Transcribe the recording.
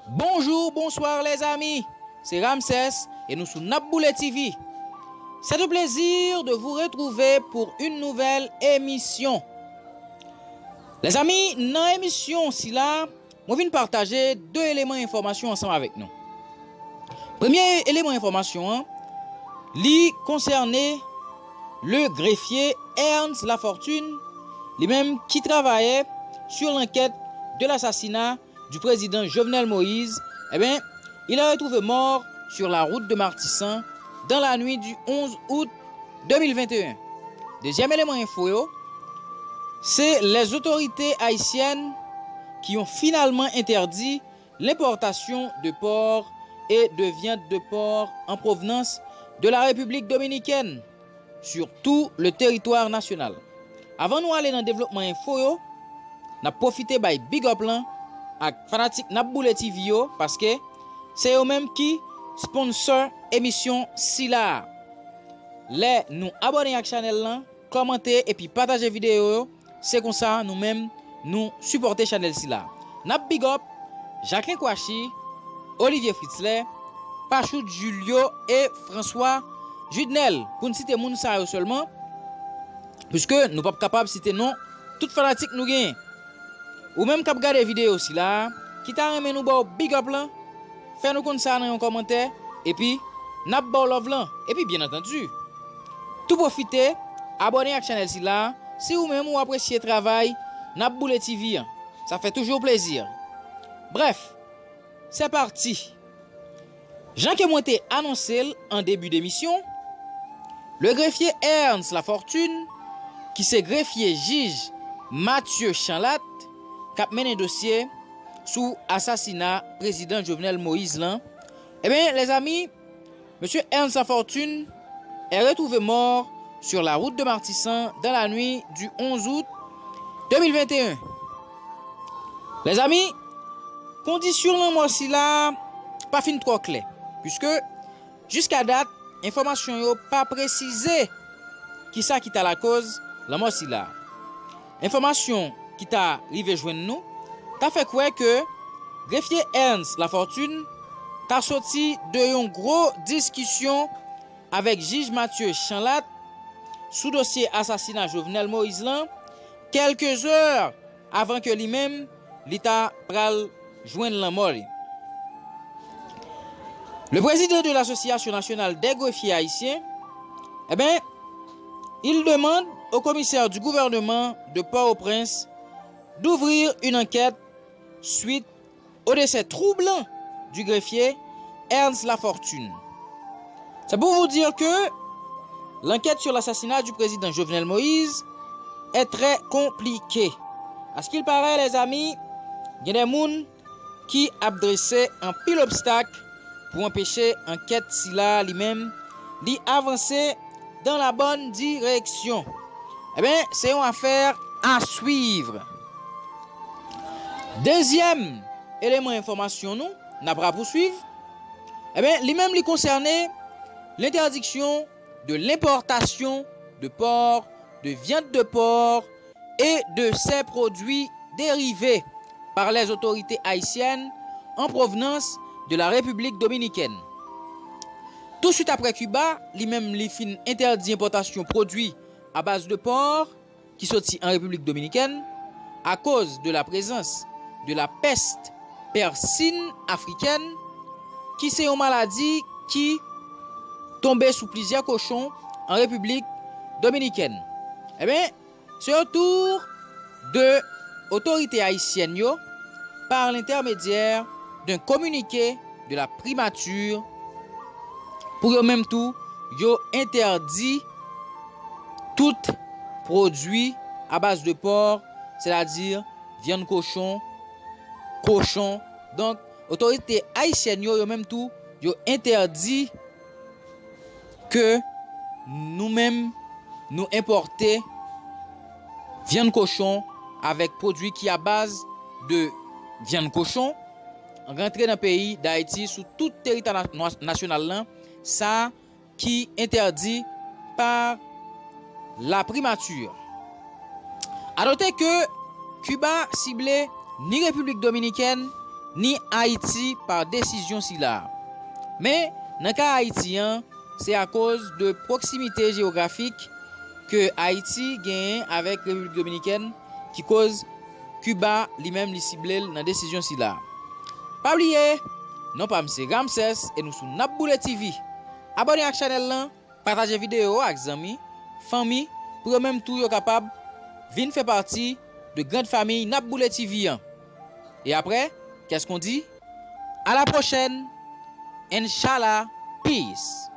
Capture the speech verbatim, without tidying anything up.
Bonjour, bonsoir les amis. C'est Ramsès et nous sous Nap Boule T V. C'est un plaisir de vous retrouver pour une nouvelle émission. Lèzanmi, nan emisyon sila, mwen vin pataje de eleman enfòmasyon ansanm avèk nou. Premye eleman enfòmasyon an, li konsène le grefye Ernst Lafortune, li menm ki travayè sur l'enquête de l'assassinat du président Jovenel Moïse, eh bien, il est retrouvé mort sur la route de Martissant dans la nuit du onze août deux mille vingt et un. Dezyèm eleman enfo yo, se les autorités haïtiennes qui ont finalement interdit l'importation de porc et de viande de porc en provenance de la République dominicaine sur tout le territoire national. Avan nou ale nan devlopman enfo yo, n ap pwofite bay big up lan ak fanatik Nap Boule T V yo, paske se yo menm ki sponsor emisyon sila a. Lè nou abòne ak chanèl lan, kòmante epi pataje videyo yo, se konsa nou menm nou sipòte chanèl sila. N ap big up Jacquelin Kouachi, Olivier Fritzler, Pachoud Julio e François Judnel, pou n site moun sa yo sèlman, piske nou p ap kapab site non tout fanatik nou genyen. Ou menm k ap gade videyo sila a, ki ta renmen nou ba w big up lan, fè nou konn sa nan yon kòmantè, epi n ap ba w love lan. Epi, byen antandi, tou pwofite abòne ak chanèl sila a, si ou menm ou apresye travay Nap Boule T V an. Ça fait toujours plaisir. Bref, c'est parti. Jan ke mwen te anonse l an debi demisyon, le grefye Ernst Lafortune, ki se grefye jij Mathieu Chanlatte, k ap mennen dosye sou asasina prezidan Jovenel Moïse lan, ebyen, lèzanmi, Monsieur Ernst Lafortune est retrouvé mort sur la route de Martissant dans la nuit du onze août deux mille vingt et un. Lèzanmi, kondisyon lanmò sila pa fin twò klè, piske jiska dat, enfòmasyon yo pa presize kisa ki ta lakoz lanmò sila. Enfòmasyon ki ta rive jwenn nou ta fè kwè ke grefye Ernst Lafortune ta soti de yon gwo diskisyon avèk jij Mathieu Chanlatte sou dosye asasina Jovenel Moïse lan, kèlke zè avan ke li menm li ta pral jwenn lanmò li. Le président de l'Association nationale des greffiers haïtiens, eh ben, il demande au commissaire du gouvernement de Port-au-Prince d'ouvrir une enquête suite au décès troublant du greffier Ernst Lafortune. C'est pour vous dire que l'enquête sur l'assassinat du président Jovenel Moïse est très compliquée. À ce qu'il paraît, les amis, gen de moun ki ap drese anpil obstak pou anpeche ankèt sila li menm li avanse dans la bonne direction. Ebyen, se yon afè à suivre. Dezyèm eleman enfòmasyon nou, n ap rapouswiv. Ebyen, li menm li konsène l'interdiction de l'importation de porc, de viande de porc et de ses produits dérivés par les autorités haïtiennes en provenance de la République dominicaine. Touswit aprè Kiba, li menm li fin entèdi enpòtasyon pwodui a baz de pò ki soti an Repiblik Dominikèn akoz de la prezans de la pèst pèsin afrikèn, ki se yon maladi ki tonbe sou plizyè kochon an Repiblik Dominikèn. Ebyen, se o tour de otorite ayisyèn yo, par l'intermédiaire d'un communiqué de la primature, pou yo menm tou, yo entèdi tout pwodui a baz de pò, sètadi vyann kochon, kochon. Donk, otorite ayisyèn yo, yo menm tou, yo entèdi ke nou menm, nou enpòte vyann kochon avèk pwodui ki a baz de vyann kochon rantre nan peyi Dayiti sou tout teritwa na-, na-, nasyonal lan, sa ki entèdi pa la primati. A note ke Kiba sible ni Repiblik Dominikèn, ni Ayiti pa desizyon sila. Men, nan ka Ayiti an, se akoz de pwoksimite jewografik ke Ayiti genyen avèk Repiblik Dominikèn ki koz Kiba li menm li sible l nan desizyon sila. Pa bliye, non pa m se Ramsès e nou sou N ap Boule T V. Abòne ak chanèl lan, pataje videyo a ak zanmi, fanmi, pou yo menm tou yo kapab vin fè pati de grand famiy N ap Boule T V an. E apre, qu'est-ce qu'on dit? À la prochaine, Inch'Allah, peace.